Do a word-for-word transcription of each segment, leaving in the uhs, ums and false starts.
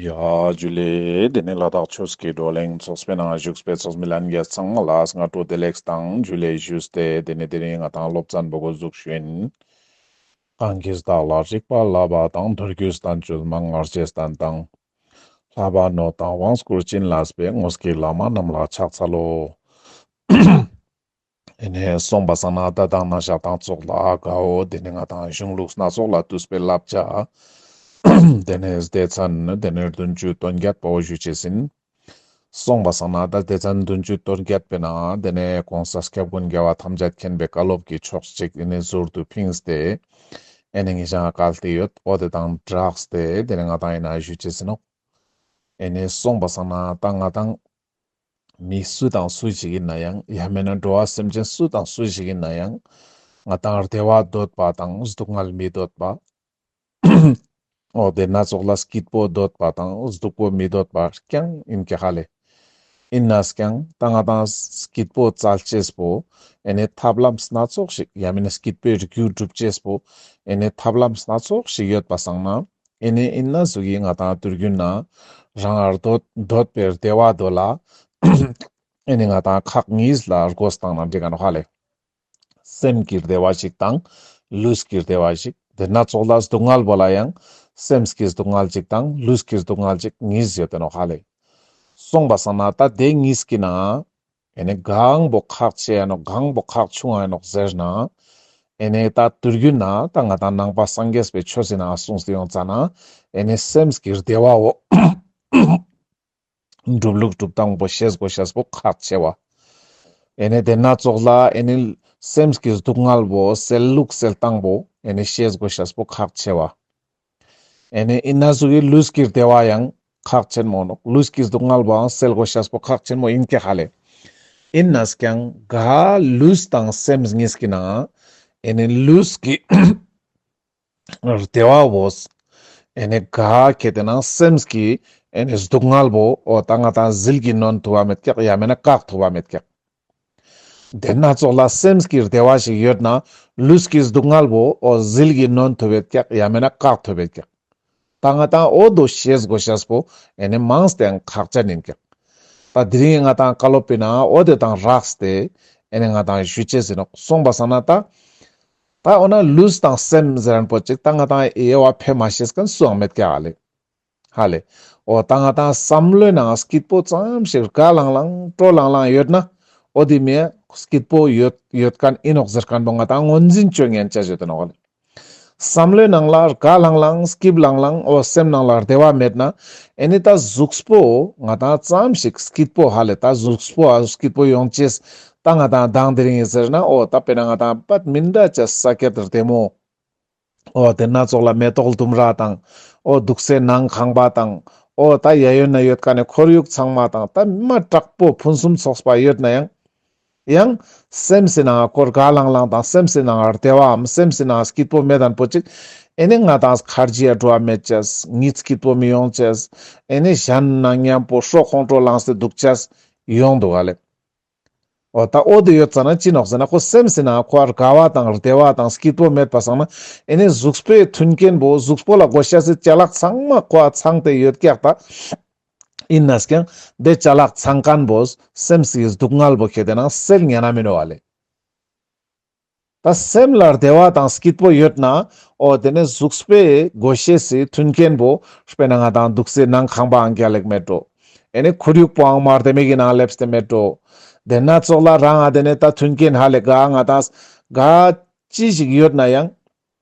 ཡ་ཇུ་ལེ། དེ་ནས་ལ་དྭགས་ཆོས་ཀྱི་བགྲོ་གླེང་ཚོགས་པའི་ནང་བཞུགས་པའི་ཚོགས་མི་ལྷན་རྒྱས་ཚང་མ་ལ་སྔ་དྲོ་བདེ་ལེགས་དང་ཇུ་ལེ་ཞུས་ཏེ། དེ་ནས་དེ་རིང་ང་ཏང་སློབ་ཚན་པོ་འགོ་འཛུགས་ཞུ་ཡིན། གང་གིས་བདག་ལ་རིག་པ་བསླབ་པ་དང་། མདོ་རྒྱུད་བསྟན་བཅོས་མན་ངག་རྗེས་བསྟན་དང་། བསླབ་པ་ནོད་དང་དབང་བསྐུར་བྱིན་བརླབས་པའི། དངོས་ཀྱི་བླ་མ་རྣམས་ལ་ཕྱག་འཚལ་ལོ། ཨེ་ནས་སོང་པ་སང་ན་ད་དང་ན་ཞག་དང་ཙོགས་ལ་གའོ་དེ་ནས་ང་ཏང་གཞུང་ལུགས་སྣ་ཚོགས་ལ་བཏུས་པའི་བསླབ་བྱ། དེ་ནས་སྡེ་ཚན་དེ་ནས་བདུན་ཅུ་དོན་བརྒྱད་པོ་ཞུ་ཅེས་ཡིན། སོང་པ་སང་ན་ད་སྡེ་ཚན་བདུན་ཅུ་དོན་བརྒྱད་པའི་ནང་དེ་ནས་གོང་ས་སྐྱབས་མགོན་རྒྱལ་བ་ཐམས་ཅད་མཁྱེན་པའི་བཀའ་སློབ་ཀྱི་ཕྱོགས་གཅིག་ཨེ་ནས་ཟུར་དུ་ཕིངས་ཏེ་ཨེ་ནས་ངེད་ཅག་བཀལ་ཏེ་ཡོད། འོ་དེ་དང་སྦྲགས་ཏེ་དེ་ནས་ང་ཏང་ཨེ་ན་ཞུ་ཅེས་ཡིན་ནོག། ཨེ་ནས་སོང་པ་སང་ན་ད་ང་ཏང་མི་སུ་དང་སུ་ཞིག་ཡིན་ན་ཡང་། ཡང་མིན་ན་འགྲོ་བ་སེམས་ཅན་སུ་དང་སུ་ཞིག་ཡིན་ན་ཡང་། ང་ཏང་བདེ་བ་འདོད་པ་དང་སྡུག་བསྔལ་མི་འདོད་པ། འོ་དེ་སྣ་ཚོགས་ལ་སྐྱིད་པོ་འདོད་པ་དང་སྡུག་པོ་མི་འདོད་པ་རྐྱང་ཡིན་ཀྱག་ཧ་ལེ། ཡིན་ནའང་ད་ང་ཏང་སྐྱིད་པོ་བཙལ་ཅེས་པོ་ཨེ་ནས་ཐབས་ལམ་སྣ་ཚོགས་ཤིག་ཡང་མིན་ན་སྐྱིད་པོའི་རྒྱུ་སྒྲུབ་ཅེས་པོ་ཨེ་ནས་ཐབས་ལམ་སྣ་ཚོགས་ཤིག་ཡོད་པ་སང་ན། ཨེ་ནས་ཡིན་ན་ཟུག་གི་ང་ཏང་དུས་རྒྱུན་ན་རང་ལ་འདོད་འདོད་པའི་བདེ་བ་དོ་ལ་ཨེ་ནས་ང་ཏང་ཁག་གཉིས་ལ་བགོས་བཏང་ན་འགྲིག་ག་ནོག་ཧ་ལེ། སེམས་ཀྱི་བདེ་བ་ཞིག་དང་ལུས་ཀྱི་བདེ་བ་ཞིག། དེ་སྣ་ཚོགས་ལ་སྡུག་བསྔལ་པོ་ལ་ཡང་སེམས་ཀྱི་སྡུག་བསྔལ་ཞིག་དང་ལུས་ཀྱི་སྡུག་བསྔལ་ཞིག་གཉིས་ཡོད་དེ་ནོག་ཧ་ལེ། སོང་པ་སང་ན་ད་དེ་གཉིས་ཀྱི་ནང་ཨེ་ནས་གང་པོ་ཁག་ཆེ་ཡ་ནོག་གང་པོ་ཁག་ཆུང་ཡ་ནོག་ཟེར་ན། ཨེ་ནས་ད་དུས་རྒྱུན་ན་ད་ང་ཏང་ནང་པ་སངས་རྒྱས་པའི་ཆོས་སི་ནང་གསུངས་ཏེ་ཡོང་ཙ་ན་ཨེ་ནས་སེམས་ཀྱི་བདེ་བའོ། སྒྲུབ་ལུགས་སྒྲུབ་སྟངས་པོ་ཤེས་དགོས་ཤེས་པོ་ཁག་ཆེ་བ། ཨེ་ནས་དེ་སྣ་ཚོགས་ལ་ཨེ་ནས་སེམས་ཀྱི་སྡུག་བསྔལ་པོ་སེལ་ལུགས་སེལ་སྟངས་པོ་ཨེ་ནས་ཤེས་དགོས་ཤེས་པོ་ཁག་ཆེ་བ། ཨེ་ནས་ཡིན་ན་ཟུག་གི་ལུས་ཀྱི་བདེ་བ་ཡང་ཁག་ཆེན་མོ་ནོག། ལུས་ཀྱི་སྡུག་བསྔལ་པོའང་སེལ་དགོས་ཤེས་པོ་ཁག་ཆེན་མོ་ཡིན་ཀྱག་ཧ་ལེ། ཡིན་ནའང་ག་ལུས་དང་སེམས་གཉིས་ཀྱི་ནང་ཨེ་ནས་ལུས་ཀྱི་བདེ་བ་བོ། ཨེ་ནས་ག་ཁེ་ཏེ་ན་སེམས་ཀྱི་ཨེ་ནས་སྡུག་བསྔལ་བོ་འོ་ད་ང་ཏང་ཟིལ་གྱིས་གནོན་ཐུབ་པ་མེད་ཀྱག། ཡང་མེད་ན་བཀག་ཐུབ་པ་མེད་ཀྱག། དེ་སྣ་ཚོགས་ལ་སེམས་ཀྱི་བདེ་བ་ཞིག་ཡོད་ན་ལུས་ཀྱི་སྡུག་བསྔལ་བོ་འོ་ཟིལ་གྱིས་གནོན་ཐུབ་པ་མེད་ཀྱག། ཡང་མེད་ན་བཀག་ཐུབ་པ་མེད་ཀྱག། ད་ང་ཏང་འོ་དོ་ཤེས་དགོས་ཤེས་པོ་ཨེ་ནས་མངས་ཏེ་ཡང་ཁག་ཅན་ཡིན་ཀྱག། ད་དེ་རིང་ང་ཏང་བཀའ་སློབ་པའི་ནང་འོ་དེ་དང་རགས་ཏེ་ཨེ་ནས་ང་ཏང་ཞུ་ཅེས་ཡིན་ནོག། སོང་པ་སང་ན་ད་ད་འོ་ན་ལུས་དང་སེམས་ཟེར་མཁན་པོ་ཅིག་ད་ང་ཏང་དབྱེ་བ་ཕེ་མ་ཤེས་མཁན་སུའང་མེད་ཀྱག་ཧ་ལེ། ཧ་ལེ། འོ་ད་ང་ཏང་བསམ་བློའི་ནང་སྐྱིད་པོ་ཙམ་ཞིག་དགའ་ལང་ལང་སྤྲོ་ལང་ལང་ཡོད་ན་འོ་དེ་མི་སྐྱིད་པོ་ཡོད་ཡོད་མཁན་ཡིན་ནོག་ཟེར་མཁན་པོ་ང་ཏང་ངོས་འཛིན་བཅོ་ཉན་ཆ་ཞིག་ཡོད་དེ་ནོག་ཧ་ལེ། བསམ་བློའི་ནང་ལ་དགའ་ལང་ལང་སྐྱིད་ལང་ལང་འོ་སེམས་ནང་ལ་བདེ་བ་མེད་ན། ཨེ་ནི་ད་གཟུགས་པོ་ང་ཏང་ཙམ་ཞིག་སྐྱིད་པོ་ཧ་ལེ། ད་གཟུགས་པོ་ཨ་སྐྱིད་པོ་ཡོང་ཅེས་ད་ང་ཏང་དང་དེ་རིང་ཡིན་ཟེར་ན་འོ་ད་དཔེར་ན་ང་ཏང་པད་མི་འདྲ་ཅེས་ས་ཀྱད་བདེ་མོ། འོ་དེ་སྣ་ཚོགས་ལ་མེ་ཏོག་ལྡུམ་ར་དང་། འོ་འདུག་སའི་ནང་ཁང་པ་དང་། འོ་ད་ཡ་ཡོད་ན་ཡོད་མཁན་ནི་ཁོར་ཡུག་ཚང་མ་དང་ད་མ་དྲག་པོ་ཕུན་སུམ་ཚོགས་པ་ཡོད་ན་ཡང་། ཡང་སེམས་སི་ནང་ཁོར་དགའ་ལང་ལང་དང་སེམས་སི་ནང་བདེ་བའམ་སེམས་སི་ནང་སྐྱིད་པོ་མེད་མཁན་པོ་ཅིག་ཨེ་ནི་ང་ཏང་ཁར་ཇི་ཡ་འགྲོ་བ་མེད་ཅེས། གཉིད་སྐྱིད་པོ་མི་ཡོང་ཅེས། ཨེ་ནི་གཞན་ན་མཉམ་པོ་ཧྲོ་ཁོང་ཁྲོ་ལངས་ཏེ་འདུག་ཅེས་ཡོང་འདུག་ག་ལེ། འོ་ད་འོ་དེ་ཡོད་ཙ་ན་ཅི་ནོག་ཟེར་ན་ཁོ་སེམས་སི་ནང་ཁོ་དགའ་བ་དང་བདེ་བ་དང་སྐྱིད་པོ་མེད་པ་སང་ན་ཨེ་ནི་གཟུགས་པོའི་མཐུན་རྐྱེན་པོ་གཟུགས་པོ་ལ་དགོས་ཤེས་སི་ཅ་ལག་ཚང་མ་ཁོ་ཚང་སྟེ་ཡོད་ཀྱག་ད། ཡིན་ནའང་དེ་ཅ་ལག་ཚང་མཁན་པོ་སེམས་སི་སྡུག་བསྔལ་པོ་ཁེ་ཏེ་ན་སེལ་ཉན་ན་མི་ནོག་ཧ་ལེ། ད་སེམས་ལ་བདེ་བ་དང་སྐྱིད་པོ་ཡོད་ན། འོ་དེ་ནས་གཟུགས་པོའི་དགོས་ཤེས་སི་མཐུན་རྐྱེན་པོ་དཔེར་ན་ང་ཏང་འདུག་སའི་ནང་ཁང་པའང་རྒྱལ་ལ་ཞིག་མེད་འགྲོ། ཨེ་ནི་ཁོར་ཡུག་པོའང་མ་བདེ་མོ་གི་ནང་སླེབས་ཏེ་མེད་འགྲོ། དེ་སྣ་ཚོགས་ལ་རང་ང་དེ་ནས་ད་མཐུན་རྐྱེན་ཧ་ལེ་ག་ང་ཏང་ག་ཅི་ཞིག་ཡོད་ན་ཡང་།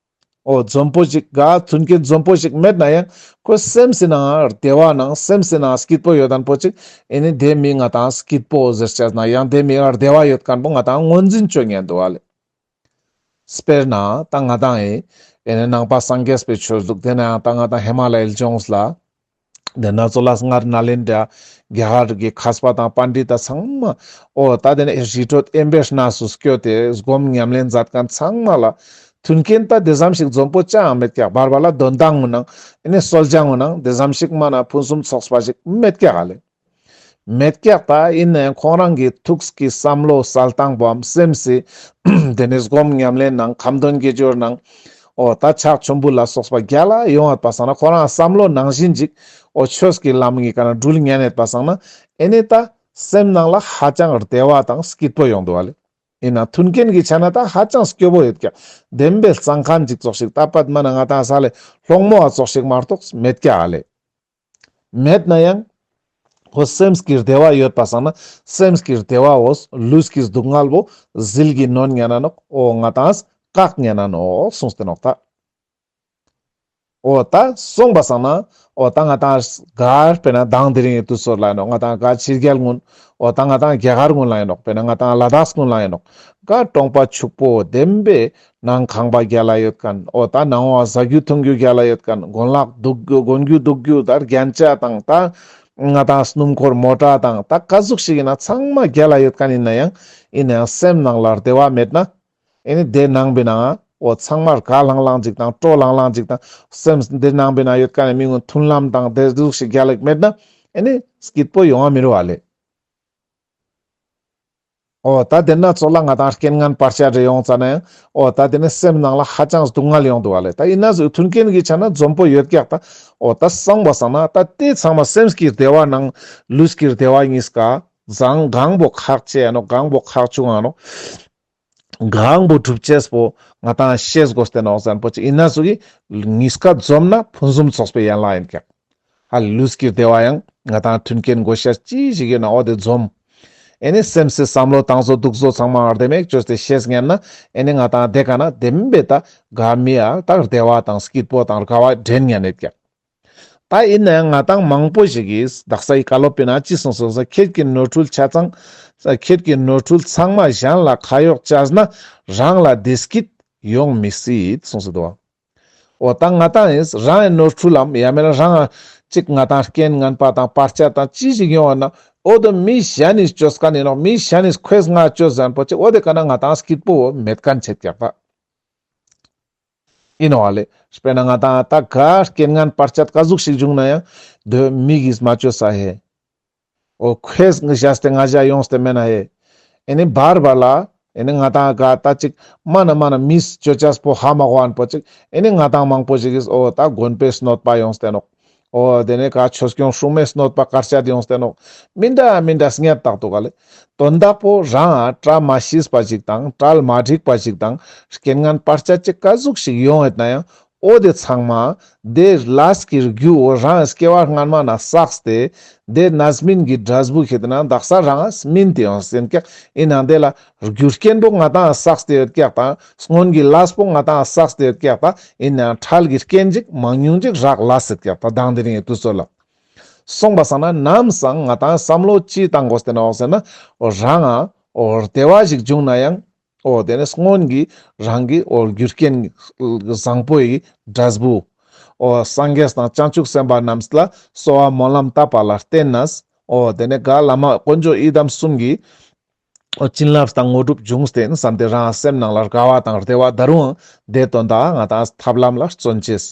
འོ་འཛོམས་པོ་ཞིག་ག་མཐུན་རྐྱེན་འཛོམས་པོ་ཞིག་མེད་ན་ཡང་ཁོ་སེམས་སི་ནང་བདེ་བ་ནང་སེམས་སི་ནང་སྐྱིད་པོ་ཡོད་མཁན་པོ་ཅིག་ཨེ་ནི་དེ་མི་ང་ཏང་སྐྱིད་པོ་ཟེར་ཅེས་ན་ཡང་དེ་མི་བདེ་བ་ཡོད་མཁན་པོ་ང་ཏང་ངོས་འཛིན་བཅོ་ཉན་འདུག་ཧ་ལེ། དཔེར་ན་ད་ང་ཏང་ཨེ་ཨེ་ནི་ནང་པ་སངས་རྒྱས་པའི་ཆོས་ལུགས་དེ་ནས་ཡང་ད་ང་ཏང་ཧི་མ་ལ་ཡའི་ལྗོངས་ལ་དེ་སྣ་ཚོགས་ལ་སྔར་ནཱ་ལེནྡྲ་རྒྱ་གར་གྱི་མཁས་པ་དང་པཎྜི་ཏ་ཚང་མ་འོ་ད་དེ་ནས་རི་ཁྲོད་དབེན་པའི་གནས་སུ་སྐྱོད་དེ་སྒོམ་ཉམས་ལེན་མཛད་མཁན་ཚང་མ་ལ་མཐུན་རྐྱེན་ད་དེ་ཙམ་ཞིག་འཛོམས་པོ་ཅང་མེད་ཀྱག། བར་བར་ལ་དོན་ཏང་ངུ་ནང་ཨེ་ནི་གསོལ་ཇ་ངུ་ནང་དེ་ཙམ་ཞིག་མ་ན་ཕུན་སུམ་ཚོགས་པ་ཞིག་མེད་ཀྱག་ཧ་ལེ། མེད་ཀྱག། ད་ཡིན་ནའང་ཁོང་རང་གི་ཐུགས་ཀྱི་བསམ་བློ་གསལ་སྟངས་པོའམ་སེམས་སི་དེ་ནས་སྒོམ་ཉམས་ལེན་ནང་ཁ་འདོན་དགེ་སྦྱོར་ནང་ འོ་ད་ཕྱག་མཆོད་འབུལ་ལ་སོགས་པ་རྒྱལ་ལ་ཡོང་ཡོད་པ་སང་ན་ཁོ་རང་བསམ་བློ་ནང་བཞིན་ཅིག་འོ་ཆོས་ཀྱི་ལམ་གྱི་ཀ་ན་འགྲུལ་ཉན་ཡོད་པ་སང་ན་ཨེ་ནེ་ད་སེམས་ནང་ལ་ཧ་ཅང་བདེ་བ་དང་སྐྱིད་པོ་ཡོང་འདུག་བ་ལེ། ཡིན་ན་མཐུན་རྐྱེན་གྱི་ཆ་ན་ད་ཧ་ཅང་སྐྱོ་པོ་ཡོད་ཀྱག། བདེན་པའི་གཙང་ཁང་ཅིག་ཙོགས་ཤིག་ད་པད་མ་ན་ང་ཏང་ས་ལེ་སློང་མོ་བ་ཙོགས་ཤིག་མ་གཏོགས་མེད་ཀྱག་ཨ་ལེ། མེད་ན་ཡང་ཁོ་སེམས་ཀྱི་བདེ་བ་ཡོད་པ་སང་ན་སེམས་ཀྱི་བདེ་བ་འོ་ལུས་ཀྱི་སྡུག་བསྔལ་བོ་ཟིལ་གྱིས་གནོན་ཉན་ན་ནོག། འོ་ང་ཏང་བཀག་ཉན་ན་ནོག་གསུངས་ཏེ་ནོག་ད། འོ་ད་སོང་པ་སང་ན་འོ་ད་ང་ཏང་ག་དཔེར་ན་དང་དེ་རིང་ཡི་དུས་ཚོད་ལ་ཡིན་ནོག། ང་ཏང་ག་ཕྱི་རྒྱལ་ངུན་འོ་ད་ང་ཏང་རྒྱ་གར་ངུན་ལ་ཡིན་ནོག། དཔེར་ན་ང་ཏང་ལ་དྭགས་ངུན་ལ་ཡིན་ནོག། ག་གྲོང་པ་ཕྱུག་པོ་བདེན་པའི་ནང་ཁང་པ་རྒྱལ་ལ་ཡོད་མཁན། འོ་ད་ནང་བ་ཟ་རྒྱུ་འཐུང་རྒྱུ་རྒྱལ་ལ་ཡོད་མཁན། གོན་ལག་འདུག་རྒྱུ་གོན་རྒྱུ་འདུག་རྒྱུ་ད་རྒྱན་ཆ་དང་ད་ང་ཏང་སྣུམ་འཁོར་མོ་ཊ་དང་ད་ག་ཟུག་ཞིག་ཡིན་ན་ཚང་མ་རྒྱལ་ལ་ཡོད་མཁན་ཡིན་ན་ཡང་ཡིན་ན་ཡང་སེམས་ནང་ལ་བདེ་བ་མེད་ན། ཨེ་ནི་དེ་ནང་པའི་ནང་འོ་ཚང་མར་ག་ལྷང་ལྷང་ཅིག་དང་སྤྲོ་ལྷང་ལྷང་ཅིག་དང་སེམས་དེ་ནང་པའི་ནང་ཡོད་མཁན་ནི་མི་ངུན་མཐུན་ལམ་དང་དེ་ཟུག་ཞིག་རྒྱལ་ལ་མེད་ན་ཨེ་ནི་སྐྱིད་པོ་ཡོང་བ་མི་རུ་བ་ལེ། འོ་ད་དེ་ན་ཚོགས་ལ་ང་ཏང་རྐྱེན་ངན་བར་ཆད་རེ་ཡོང་ཙ་ན་ཡང་འོ་ད་དེ་ནི་སེམས་ནང་ལ་ཧ་ཅང་སྡུག་བསྔལ་ཡོང་འདུག་བ་ལེ། ད་ཡིན་ན་ཟུག་མཐུན་རྐྱེན་གྱི་ཆ་ན་འཛོམས་པོ་ཡོད་ཀྱག་ད། འོ་ད་སོང་པ་སང་ན་ད་དེ་ཚང་མ་སེམས་ཀྱི་བདེ་བ་ནང་ལུས་ཀྱི་བདེ་བ་གཉིས་ཀ་གང་གང་པོ་ཁག་ཆེ་ཡ་ནོག། གང་པོ་ཁག་ཆུང་ང་ནོག། གང་པོ་སྒྲུབ་ཅེས་པོ་ང་ཏང་ཤེས་དགོས་ཏེ་ནོག་ཟེར་ན་པོ་ཅིག་ཡིན་ན་ཟུག་གི་གཉིས་ཀ་འཛོམས་ན་ཕུན་སུམ་ཚོགས་པའི་ཡན་ལག་ཡིན་ཀྱག། ཧ་ལུས་ཀྱི་བདེ་བ་ཡང་ང་ཏང་མཐུན་རྐྱེན་དགོས་ཤེས་ཅི་ཞིག་ཡོད་ན་འོ་དེ་འཛོམས། ཨེ་ནི་སེམས་སི་བསམ་བློ་བཏང་བཟོ་འདུག་བཟོ་ཚང་མ་བདེ་མོ་བཅོས་ཏེ་ཤེས་ཉན་ན་ཨེ་ནི་ང་ཏང་དེ་ཀ་ན་བདེན་པའི་ད་ག་མི་ཡ་ད་བདེ་བ་དང་སྐྱིད་པོ་དང་དགའ་བ་འདྲེན་ཉན་ཡོད་ཀྱག། ད་ཡིན་ན་ཡང་ང་ཏང་མང་པོ་ཞིག་གིས་དག་ས་ཡི་བཀའ་སློབ་པའི་ནང་ཅི་གསུངས་སོང་ཟེར་ན་ཁྱེད་ཀྱི་ནོར་འཁྲུལ་ཆ་ཚང་ཁྱེད་ཀྱི་ནོར་འཁྲུལ་ཚང་མ་གཞན་ལ་ཁ་གཡོག་བྱས་ན་རང་ལ་བདེ་སྐྱིད་ཡོང་མི་སྲིད་གསུངས་སོ་འདུག་བ། འོ་ད་ང་ཏང་ཡིན་རང་ཡི་ནོར་འཁྲུལ་ལམ་ཡང་མེད་ན་རང་ཅིག་ང་ཏང་རྐྱེན་ངན་པ་དང་བར་ཆད་དང་ཅི་ཞིག་ཡོང་བ་ན་འོ་དོ་མི་གཞན་ནི་བཅོས་མཁན་ཡིན་ནོག། མི་གཞན་ནི་ཁོས་ང་བཅོས་ཟེར་ན་པོ་ཅིག་འོ་དེ་ཀ་ན་ང་ཏང་སྐྱིད་པོ་མེད་མཁན་ཆེད་ཀྱག་ད། ཡིན་ནོག་ལེ། དཔེར་ན་ང་ཏང་ད་ག་རྐྱེན་ངན་བར་ཆད་ག་ཟུག་ཞིག་བྱུང་ན་ཡང་དོ་མི་གིས་མ་བཅོས་ས་ཧེ། འོ་ཁོས་ང་བཅོས་ཏེ་ང་བཅོས་ཡོངས་ཏེ་མེད་ན་ཧེ། ཨེ་ནི་བར་བར་ལ་ཨེ་ནི་ང་ཏང་ག་ད་ཅིག་མ་ན་མ་ན་མིས་བཅོ་ཅེས་པོ་ཧ་མ་གོ་ཨན་པོ་ཅིག་ཨེ་ནི་ང་ཏང་མང་པོ་ཞིག་གིས་འོ་ད་དགོན་པའི་གནོད་པ་ཡོངས་ཏེ་ནོག། འོ་དེ་ནས་ག་ཆོས་སྐྱོང་སྲུང་མའི་གནོད་པ་བཀའ་བཅད་ཡོངས་ཏེ་ནོག། མི་འདྲ་མི་འདྲ་སྙད་བཏགས་འདུག་ག་ལེ། དོན་དག་པོ་རང་ང་བཀྲ་མ་ཤིས་པ་ཞིག་དང་བཀྲ་མ་འགྲིག་པ་ཞིག་དང་རྐྱེན་ངན་བར་ཆད་ཅིག་ག་ཟུག་ཞིག་ཡོང་ཡོད་ན་ཡང་འོ་དེ་ཚང་མ་དེ་ལས་ཀྱི་རྒྱུ་བོ་རང་སྐྱེ་བ་སྔན་མ་ན་བསགས་ཏེ་དེ་རྣམ་སྨིན་གྱི་འབྲས་བུ་ཁེ་ཏེ་ན་དག་ས་རང་སྨིན་ཏེ་ཡོང་ཟེར་ཀྱག། ཡིན་ན་དེ་ལ་རྒྱུ་རྐྱེན་པོ་ང་ཏང་བསགས་ཏེ་ཡོད་ཀྱག་དང་སྔོན་གྱི་ལས་པོ་ང་ཏང་བསགས་ཏེ་ཡོད་ཀྱག་དང་ཡིན་ན་འཕྲལ་གྱི་རྐྱེན་ཅིག་མང་ཉུང་ཅིག་རག་ལས་ཟེར་ཀྱག་ད་དང་དེ་རིང་གི་དུས་ཚོད་ལ། སོང་པ་སང་ན་ནམ་སང་ང་ཏང་བསམ་བློ་ཅི་བཏང་དགོས་ཏེ་ནོག་ཟེར་ན་འོ་རང་ང་འོ་བདེ་བ་ཞིག་བྱུང་ན་ཡང་འོ་དེ་ནི་སྔོན་གྱི་རང་གི་འོ་རྒྱུ་རྐྱེན་བཟང་པོའི་འབྲས་བུ། འོ་སངས་རྒྱས་དང་བྱང་ཆུབ་སེམས་དཔའ་རྣམས་ལ་གསོལ་བ་སྨོན་ལམ་བཏབ་པ་ལ་བརྟེན་ནས་འོ་དེ་ནི་ག་བླ་མ་དཀོན་མཆོག་ཡི་དམ་གསུམ་གྱི་འོ་བྱིན་རླབས་དང་དངོས་གྲུབ་འབྱུང་སྟེ་བསམ་སྟེ་རང་སེམས་ནང་ལ་དགའ་བ་དང་བདེ་བ་ད་རུང་དེ་དོན་དག་ང་ཏང་ཐབས་ལམ་ལ་བརྩོན་ཅེས།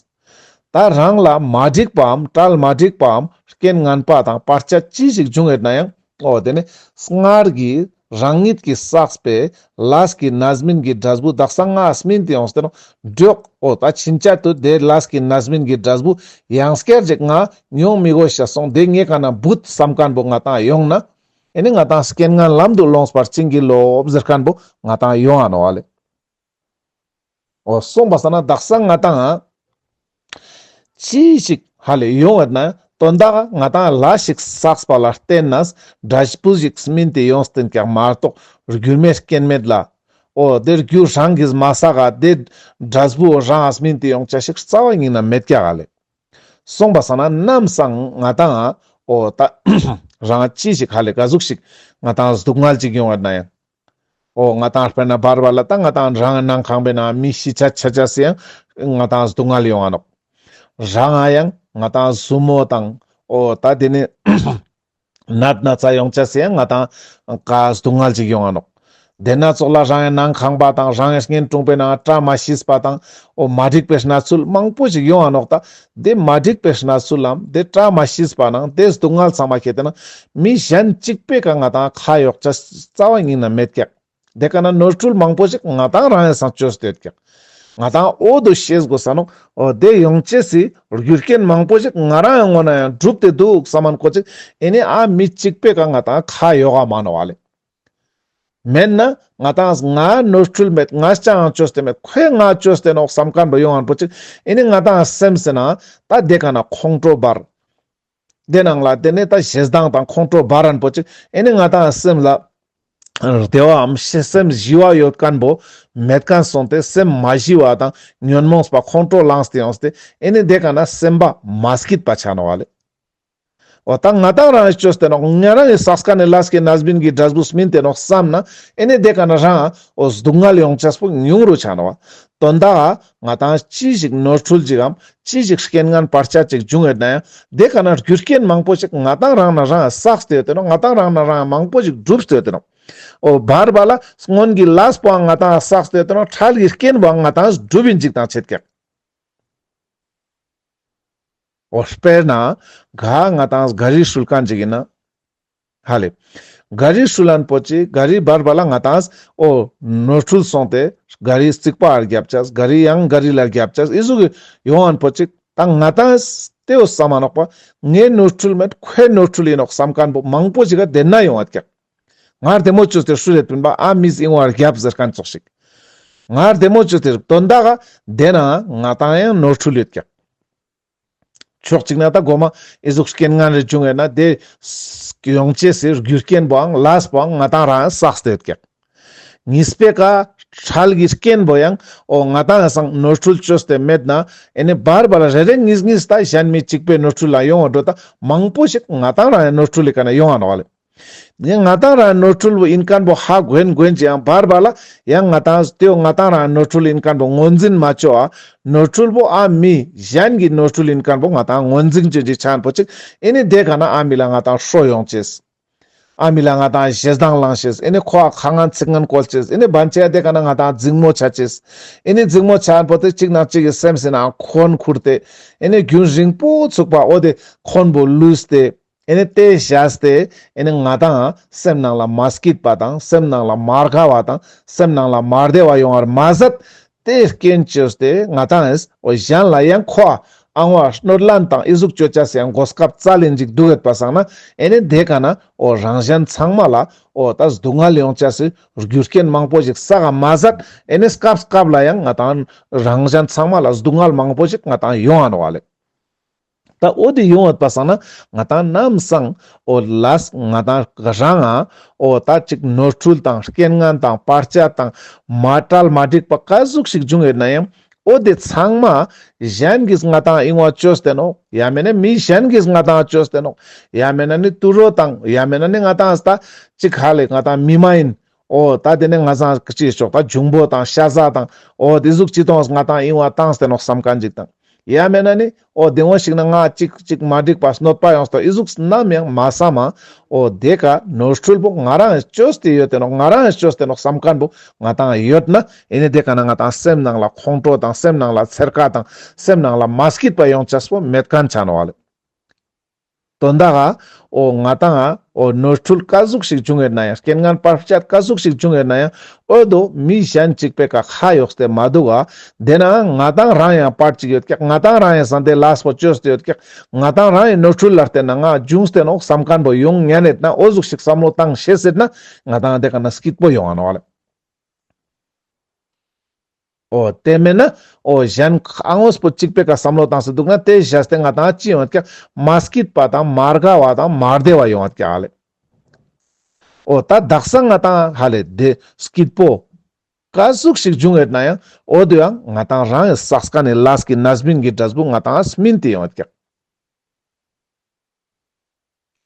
ད་རང་ལ་མ་འགྲིག་པའམ་བཀྲ་མ་འགྲིག་པའམ་རྐྱེན་ངན་པ་དང་བར་ཆད་ཅི་ཞིག་བྱུང་ཡོད་ན་ཡང་འོ་དེ་ནི་སྔར་གྱི་རང་ཉིད་ཀྱིས་བསགས་པའི་ལས་ཀྱི་རྣམ་སྨིན་གྱི་འབྲས་བུ་དག་ས་ང་སྨིན་ཏེ་ཡོངས་ཏེ་ནོག། འགྲོགས་འོ་ད་ཕྱིན་ཆད་དུ་དེ་ལས་ཀྱི་རྣམ་སྨིན་གྱི་འབྲས་བུ་ཡང་སྐྱར་ཅིག་ང་མྱོང་མི་དགོས་ཤ་སོང་དེ་ངའི་ཀ་ན་བུད་བསམ་མཁན་པོ་ང་ཏང་ཡོང་ན་ཨེ་ནི་ང་ཏང་རྐྱེན་ངན་ལམ་དུ་སློངས་པར་བྱིན་གྱིས་རློབས་ཟེར་མཁན་པོ་ང་ཏང་ཡོང་ང་ནོག་ལེ། འོ་སོང་པ་སང་ན་དག་ས་ང་ཏང་ཅི་ཞིག་ཧ་ལས་ཡོང་བ་ན་དོན་དག་ང་ཏང་ལས་ཞིག་བསགས་པ་ལ་བརྟེན་ནས་འབྲས་བུ་ཞིག་སྨིན་ཏེ་ཡོངས་ཏེ་ཀྱག་མ་གཏོགས་རྒྱུ་མེད་རྐྱེན་མེད་ལ། འོ་དེ་རྒྱུ་རང་གིས་མ་བསགས་ག་དེ་འབྲས་བུ་རང་སྨིན་ཏེ་ཡོང་ཅེས་ཞིག་རྩ་བ་ཉིད་ན་མེད་ཀྱག་ལེ། སོང་པ་སང་ན་ནམ་སང་ང་ཏང་འོ་ད་རང་ཅི་ཞིག་ཧ་ལས་ག་ཟུག་ཞིག་ང་ཏང་སྡུག་བསྔལ་ཅིག་ཡོང་བ་ན་ཡང་། འོ་ང་ཏང་དཔེར་ན་བར་བར་ལ་ད་ང་ཏང་རང་ནང་ཁང་པའི་ནང་མི་ཤི་ཆ་ཆ་ཆ་སེ་ཡང་ང་ཏང་སྡུག་བསྔལ་ཡོང་ང་ནོག། རང་ང་ཡང་ང་ཏང་ཟུར་མོ་དང་འོ་ད་དེ་ནི་ནད་ན་ཚ་ཡོང་ཆ་སེ་ཡང་ང་ཏང་ག་སྡུག་བསྔལ་ཅིག་ཡོང་ང་ནོག། དེ་ན་ཙོགས་ལ་རང་ཡང་ནང་ཁང་པ་དང་རང་ཡང་གཉེན་དྲུང་པའི་ནང་བཀྲ་མ་ཤིས་པ་དང་འོ་མ་འགྲིག་པའི་གནས་ཚུལ་མང་པོ་ཞིག་ཡོང་ང་ནོག། ད་དེ་མ་འགྲིག་པའི་གནས་ཚུལ་ལམ་དེ་བཀྲ་མ་ཤིས་པ་ནང་དེ་སྡུག་བསྔལ་ཚང་མ་ཁྱེར་ཏེ་ན་མི་གཞན་གཅིག་པའི་ཀ་ང་ཏང་ཁ་གཡོག་ཆ་རྩ་བ་ཉིད་ན་མེད་ཀྱག། དེ་ཀ་ན་ནོར་འཁྲུལ་མང་པོ་ཞིག་ང་ཏང་རང་ཡང་སང་བཅོས་ཏེ་ཡོད་ཀྱག། ང་ཏང་འོ་དོ་ཤེས་དགོས་ས་ནོག། འོ་དེ་ཡོང་ཅེས་སི་རྒྱུ་རྐྱེན་མང་པོ་ཞིག་ང་རང་ཡང་ངོ་ན་ཡང་གྲུབ་སྟེ་འདུག་བསམ་མཁན་པོ་ཅིག་ཨེ་ནི་ཨ་མི་གཅིག་པོའི་ཀ་ང་ཏང་ཁ་ཡོག་ག་མ་ནོག་བ་ལེ། མེད་ན་ང་ཏང་ང་ནོར་འཁྲུལ་མེད། ང་ཅང་བཅོས་ཏེ་མེད། ཁོས་ང་བཅོས་ཏེ་ནོག་བསམ་མཁན་པོ་ཡོང་མཁན་པོ་ཅིག་ཨེ་ནི་ང་ཏང་སེམས་སི་ནང་ད་དེ་ཀ་ན་ཁོང་ཁྲོ་འབར། དེ་ནང་ལ་དེ་ནས་ད་ཞེ་སྡང་དང་ཁོང་ཁྲོ་འབར་རན་པོ་ཅིག་ཨེ་ནི་ང་ཏང་སེམས་ལ་བདེ་བའམ་ཤེས་སེམས་ཞི་བ་ཡོད་མཁན་པོ་མེད་མཁན་སོང་སྟེ་སེམས་མ་ཞི་བ་དང་ཉོན་མོངས་པ་ཁོང་ཁྲོ་ལངས་ཏེ་ཡོང་སྟེ་ཨེ་ནི་དེ་ཀ་ན་སེམས་པ་མ་སྐྱིད་པ་ཆ་ནོག་བ་ལེ། འོ་ད་ང་ཏང་རང་བཅོས་ཏེ་ནོག། ང་རང་གི་བསགས་མཁན་ནི་ལས་ཀྱི་རྣམ་སྨིན་གྱི་འབྲས་བུ་སྨིན་ཏེ་ནོག་བསམ་ན་ཨེ་ནི་དེ་ཀ་ན་རང་འོ་སྡུག་བསྔལ་ཡོང་ཅེས་པོ་ཉུང་རུ་ཆ་ནོག་བ། དོན་དག་ང་ཏང་ཅི་ཞིག་ནོར་འཁྲུལ་ཅིག་གམ་ཅི་ཞིག་རྐྱེན་ངན་བར་ཆད་ཅིག་བྱུང་ཡོད་ན་ཡང་དེ་ཀ་ན་རྒྱུ་རྐྱེན་མང་པོ་ཞིག་ང་ཏང་རང་ན་རང་བསགས་ཏེ་ཡོད་དེ་ནོག། ང་ཏང་རང་ན་རང་མང་པོ་ཞིག་བསྒྲུབས་ཏེ་ཡོད་དེ་ནོག། འོ་བར་བར་ལ་སྔོན་གྱི་ལས་པོའང་ང་ཏང་བསགས་ཏེ་ཡོད་དེ་ནོག། འཕྲལ་གྱི་རྐྱེན་པོའང་ང་ཏང་བསྒྲུབ་ཡིན་ཅིག་དང་ཆེད་ཀྱག། འོ་དཔེར་ན་ག་ང་ཏང་ག་རི་ཧྲུལ་མཁན་ཅིག་ཡིན་ན། ཧ་ལེ། ག་རི་ཧྲུལ་ལན་པོ་ཅིག་ག་རི་བར་བར་ལ་ང་ཏང་འོ་ནོར་འཁྲུལ་སོང་སྟེ་ག་རི་རྩིག་པ་རྒྱབ་ཅེས། ག་རི་ཡང་ག་རི་ལ་རྒྱབ་ཅེས། ཨི་ཟུག་གི་ཡོང་ཨན་པོ་ཅིག་ད་ང་ཏང་དེ་འོ་བསམ་མ་ནོག་པ། ངའི་ནོར་འཁྲུལ་མེད། ཁོའི་ནོར་འཁྲུལ་ཡིན་ནོག་བསམ་མཁན་པོ་མང་པོ་ཞིག་ག་དེ་ན་ཡོང་ཨད་ཀྱག། ང་བདེ་མོ་བཅོས་ཏེ་ཧྲུལ་ཡོད་པིན་པ། ཨ་མིས་ཨིན་བ་རྒྱབ་ཟེར་མཁན་ཙོགས་ཤིག། ང་བདེ་མོ་བཅོས་ཏེ་དོན་དག་ག་དེ་ན་ང་ཏང་ཡང་ནོར་འཁྲུལ་ཡོད་ཀྱག། ཕྱོགས་གཅིག་ན་ད་གོ་མ་ཨི་ཟུག་རྐྱེན་ངན་རེ་བྱུང་ཡོད་ན་དེ་ཡོང་ཅེས་སི་རྒྱུ་རྐྱེན་པོའང་ལས་པོའང་ང་ཏང་རང་བསགས་ཏེ་ཡོད་ཀྱག། གཉིས་པའི་ཀ་འཕྲལ་གྱི་རྐྱེན་པོ་ཡང་འོ་ང་ཏང་ཡང་སང་ནོར་འཁྲུལ་བཅོས་ཏེ་མེད་ན་ཨེ་ནི་བར་བར་རེ་རེ་གཉིས་གཉིས་ད་གཞན་མི་གཅིག་པའི་ནོར་འཁྲུལ་ལ་ཡོང་བ་འགྲོ་ད་མང་པོ་ཞིག་ང་ཏང་རང་ཡང་ནོར་འཁྲུལ་ལི་ཀ་ན་ཡོང་ང་ནོག་བ་ལེ། ངས་ང་ཏང་རང་ནོར་འཁྲུལ་བོ་ཡིན་མཁན་པོ་ཧ་གོན་གོན་ཅི་ཡང་བར་བར་ལ་ཡང་ང་ཏང་དེའོ་ང་ཏང་རང་ནོར་འཁྲུལ་ཡིན་མཁན་པོ་ངོས་འཛིན་མ་བཅོ་ཨ། ནོར་འཁྲུལ་བོ་ཨ་མི་གཞན་གྱི་ནོར་འཁྲུལ་ཡིན་མཁན་པོ་ང་ཏང་ངོས་འཛིན་བཅོ་ཅིག་ཆ་ཨན་པོ་ཅིག་ཨེ་ནི་དེ་ཀ་ན་ཨ་མི་ལ་ང་ཏང་ཧྲོ་ཡོང་ཅེས། ཨ་མི་ལ་ང་ཏང་ཞེ་སྡང་ལངས་ཅེས། ཨེ་ནི་ཁོ་ཨ་ཁ་ངན་ཚིག་ངན་བཀོལ་ཅེས། ཨེ་ནི་བན་ཆེ་དེ་ཀ་ན་ང་ཏང་འཛིང་མོ་ཆ་ཅེས། ཨེ་ནི་འཛིང་མོ་ཆ་ཨན་པོ་དེ་གཅིག་ནང་གཅིག་གི་སེམས་སི་ནང་འཁོན་ཁུར་ཏེ་ཨེ་ནི་རྒྱུན་རིང་པོ་ཚུགས་པ་འོ་དེ་འཁོན་པོ་ལུས་ཏེ། ཨེ་ནི་དེ་བཞག་སྟེ་ཨེ་ནི་ང་ཏང་སེམས་ནང་ལ་མ་སྐྱིད་པ་དང་སེམས་ནང་ལ་མ་དགའ་བ་དང་སེམས་ནང་ལ་མ་བདེ་བ་ཡོང་བར་མ་ཟད། དེ་རྐྱེན་བཅོས་ཏེ་ང་ཏང་ཨེ་འོ་གཞན་ལ་ཡང་ཁོ་ཨ་ཨང་བ་གནོད་ལན་དང་ཨི་ཟུག་བཅོ་ཅེས་ཡང་གོ་སྐབས་རྩ་ལེན་ཅིག་འདུག་ཡོད་པ་སང་ན་ཨེ་ནི་དེ་ཀ་ན་འོ་རང་གཞན་ཚང་མ་ལ་འོ་ད་སྡུག་བསྔལ་ཡོང་ཅེས་སི་རྒྱུ་རྐྱེན་མང་པོ་ཞིག་བསགས་མ་ཟད་ཨེ་ནི་སྐབས་སྐབས་ལ་ཡང་ང་ཏང་རང་གཞན་ཚང་མ་ལ་སྡུག་བསྔལ་མང་པོ་ཞིག་ང་ཏང་ཡོང་ང་ནོག་བ་ལེ། ད་འོ་དེ་ཡོང་བ་པ་སང་ན་ང་ཏང་ནམ་སང་འོ་ལས་ང་ཏང་རང་ང་འོ་ད་ཅིག་ནོར་འཁྲུལ་དང་རྐྱེན་ངན་དང་བར་ཆད་དང་མ་བྲལ་མ་འགྲིག་པ་ག་ཟུག་ཞིག་བྱུང་ཡོད་ན་ཡང་འོ་དེ་ཚང་མ་གཞན་གྱིས་ང་ཏང་ཨིན་བ་བཅོས་ཏེ་ནོག། ཡང་མེད་ན་མི་གཞན་གྱིས་ང་ཏང་བཅོས་ཏེ་ནོག། ཡང་མེད་ན་ནི་དུད་འགྲོ་དང་ཡང་མེད་ན་ནི་ང་ཏང་ད་ཅིག་ཧ་ལེ་ང་ཏང་མི་མ་ཡིན། འོ་ད་དེ་ནས་ང་ཚང་ཅི་ཆོག་ད་འབྱུང་པོ་དང་ཤ་ཟ་དང་འོ་དེ་ཟུག་ཅི་གཏོང་ང་ཏང་ཨིན་བ་བཏང་སྟེ་ནོག་བསམ་མཁན་ཅིག་དང་། ཡང་མེད་ན་ནི་འོ་དེ་འོ་ཞིག་ན་ང་ཅིག་ཅིག་མ་འགྲིག་པ་གནོད་པ་ཡོང་སྟེ་ཨི་ཟུག་ནམ་ཡང་མ་བསམ་མ། འོ་དེ་ཀ་ནོར་འཁྲུལ་པོ་ང་རང་བཅོས་ཏེ་ཡོད་དེ་ནོག། ང་རང་བཅོས་ཏེ་ནོག་བསམ་མཁན་པོ་ང་ཏང་ཡོད་ན་ཨེ་ནི་དེ་ཀ་ན་ང་ཏང་སེམས་ནང་ལ་ཁོང་ཁྲོ་དང་སེམས་ནང་ལ་འཚེར་ཁ་དང་སེམས་ནང་ལ་མ་སྐྱིད་པ་ཡོང་ཅེས་པོ་མེད་མཁན་ཆ་ནོག་བ་ལེ། དོན་དག་ག་འོ་ང་ཏང་ང་འོ་ནོར་འཁྲུལ་ག་ཟུག་ཞིག་བྱུང་ཡོད་ན་ཡང་རྐྱེན་ངན་བར་ཆད་ག་ཟུག་ཞིག་བྱུང་ཡོད་ན་ཡང་འོ་དོ་མི་གཞན་གཅིག་པའི་ཀ་ཁ་ཡོགས་ཏེ་མ་འདུག་ག། དེ་ན་ང་ཏང་རང་ཡང་པར་ཅིག་ཡོད་ཀྱག། ང་ཏང་རང་ཡང་སང་དེ་ལས་པོ་བཅོས་ཏེ་ཡོད་ཀྱག། ང་ཏང་རང་ཡང་ནོར་འཁྲུལ་ལ་བརྟེན་ན་ང་བྱུང་སྟེ་ནོག་བསམ་མཁན་པོ་ཡོང་ཉན་ཡོད་ན་འོ་ཟུག་ཞིག་བསམ་བློ་བཏང་ཤེས་ཡོད་ན་ང་ཏང་དེ་ཀ་ན་སྐྱིད་པོ་ཡོང་ང་ནོག་བ་ལེ། འོ་དེ་མེད་ན་འོ་གཞན་ཨ་ངོས་པོ་གཅིག་པའི་ཀ་བསམ་བློ་བཏང་སྟེ་འདུག་ན་དེ་བཞག་སྟེ་ང་ཏང་ཅི་ཡོང་ཀྱག། མ་སྐྱིད་པ་དང་མ་དགའ་བ་དང་མ་བདེ་བ་ཡོང་ཀྱག་ལེ། འོ་ད་དག་ས་ང་ཏང་ཧ་ལེ་དེ་སྐྱིད་པོ་ག་ཟུག་ཞིག་བྱུང་ཡོད་ན་ཡང་འོ་དེ་ཡང་ང་ཏང་རང་གི་བསགས་མཁན་ནི་ལས་ཀྱི་རྣམ་སྨིན་གྱི་འབྲས་བུ་ང་ཏང་སྨིན་ཏེ་ཡོང་ཀྱག།